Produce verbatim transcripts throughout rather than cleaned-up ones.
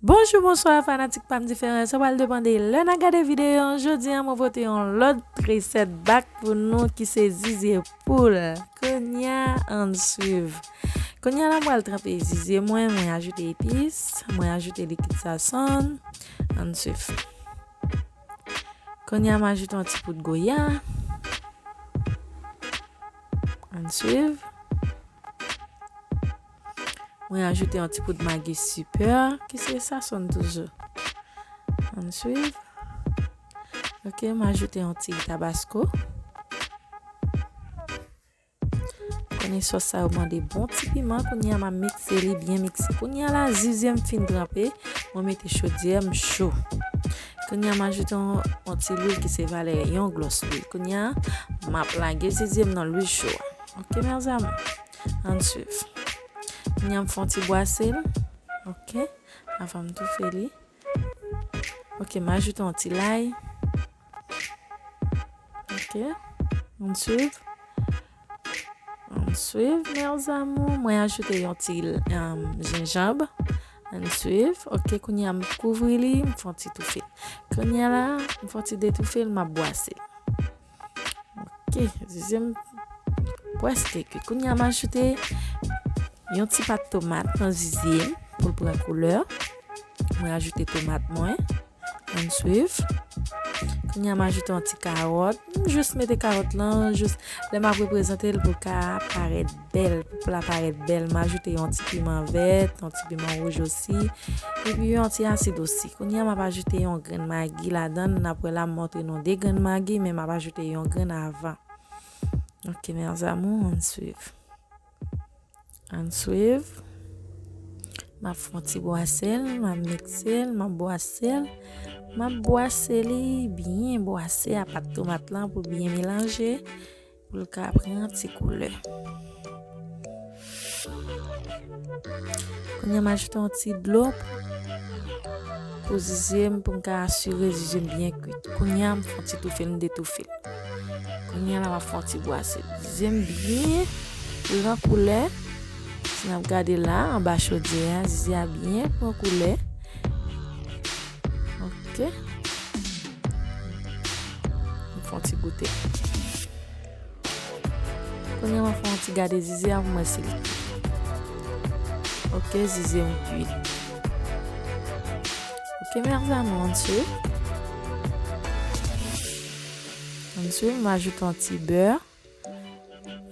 Bonjou, bonswa, fanatik pa m diferan. Sa pral depann de lè n a gade videyo an. Jodi a, mwen pote yon lòt resèt bak pou nou ki se zizye poul. Kounye a, ann swiv. Kounye a la, mwen al tranpe zizye mwen, mwen ajoute epis, mwen ajoute likid sazon. Ann swiv. Kounye a, m ajoute yon ti poud goya. Ann swiv. Mwen ajoute yon ti poud magi sipè, ki se sazon toujou. Ann swiv. Ok, m ajoute yon ti tabasko. Konnen sòs sa yo mande bon ti piman. Kounye a, m ap mikse li, byen mikse. Kounye a la, zizye m fin tranpe, mwen mete chodyè m cho. Kounye a, m ajoute yon, yon ti lwil ki se valè yon glòs lwil. Kounye a, m ap lage zizye m nan lwil cho a. Ok, mes amours. Ann swiv. Kounye a, m fè yon ti bwase l. Ok, avan m toufe li. Ok, m ajoute yon ti lay. Ok, ann swiv. Ann swiv, mes amours. Mwen ajoute yon ti, um, jenjanm. Ann swiv. Ok, kounye a m kouvri li, m fè yon ti toufe. Kounye a la, m fè yon ti detoufe l, m ap bwase l. Ok, zizye m prèske kwit. Kounye a, m ajoute yon ti pat tomat nan zizye m pou l pran koulè. Mwen ajoute tomat mwen. Ann swiv. Kounye a, m ajoute yon ti kawòt. M jis mete kawòt lan, jis lè m ap reprezante l pou l ka parèt bèl, pou pla parèt bèl. M ajoute yon ti piman vèt, yon ti piman wouj osi, epi yon ti asid osi. Kounye a, m ap ajoute yon grenn magi ladan l. N ap wè la, m montre nou de grenn magi, men m ap ajoute yon grenn avan. Ok, mes amours, ann swiv. Ann swiv. M ap fè yon ti bwase l, m ap mikse l, m ap bwase l. M ap bwase li byen bwase a pat tomat lan pou byen melanje, pou l ka pran ti koulè. Kounye a, m ajoute yon ti dlo pou zizye m, pou m ka asire zizye m byen kwit. Kounye a, m fè yon ti toufe l, m detoufe l. Kounye a la, m ap fè yon ti bwase. Zizye m byen pran koulè. Si n ap gade la, anba chodyè a, zizye a byen pran koulè. Ok. M fè yon ti goute. Kounye a, m ap fè yon ti gade zizye a pou m wè si l kwit. Ok, zizye m kwit. Ok, mes amours, ann swiv. Ann swiv, m ajoute yon ti bè.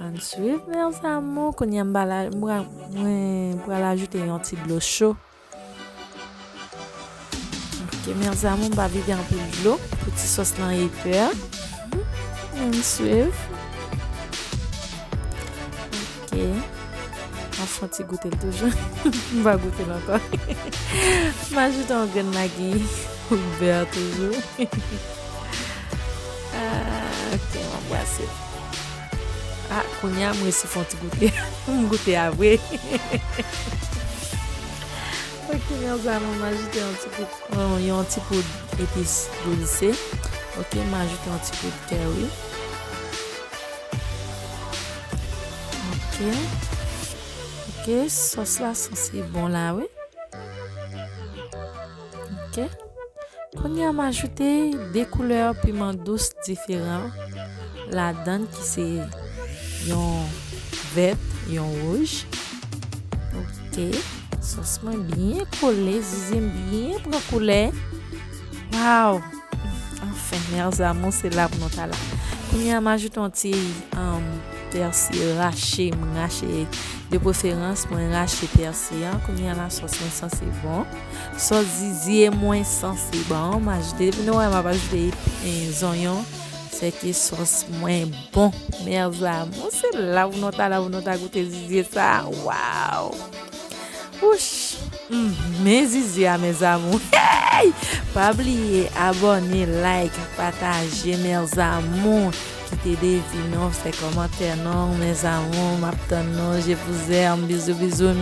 Ann swiv, mes amours. Kounye a, m pral, mwen, mwen pral ajoute yon ti dlo cho. Ok, mes amours, m pa vide anpil dlo pou ti sòs lan epè. Ann swiv. Ok. M ap fè yon ti goute l toujou. M pa goute l ankò. M ajoute yon grenn magi pou bè toujou. Ah, ok, m ap bwase. Ah, kounye a, m resi fè yon ti goute. M goute a vre. Ok, mes amours, m ajoute yon ti poud, yon, yon ti poud epis douse. Ok, m ajoute yon ti poud kari. Ok. Ok, sòs la sanse bon la, wi. Ok. Kounye a, m ajoute de koulè piman dous diferan ladan l, ki se yon vèt, yon wouj. Ok. Sòs mwen byen kole, zizye m byen pran koulè. Waw! Anfen, mes amours, se la pou nou ta la. Kounye a, m ajoute yon ti, um, pèsi rache, m rache, de preferans, mwen rache pèsi an. Kounye a la, sòs mwen sanse bon. Sòs zizye mwen sanse bon. M ajoute, depi nou wè m ap ajoute, eh, zonyon, se ke sòs mwen bon. Mes amours, se la pou nou ta la, pou nou ta goute zizye sa. Waw! Wouch! Mm, men zizye a, mes amours. Hey! Pa bliye abòne, like, pataje, mes amours. Kite devi non, fè kòmantè non, mes amours. M ap tann nou, je vous aime, bizou, bizou.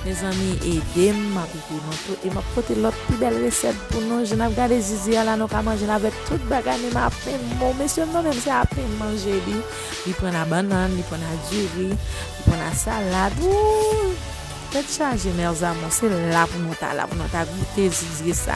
Mezanmi, ede m, m ap ede nou tou. E m ap pote lòt pi bèl resèt pou nou. Jan n ap gade zizye a la, nou ka manje l avèk tout bagay, men m ap menm, mesye m nan menm, se ap menm manje li. Li pran a bannann, li pran a diri, li pran a salad. Ooh! Tèt chaje, mes amours, se la pou nou ta la, pou nou ta goute zizye sa.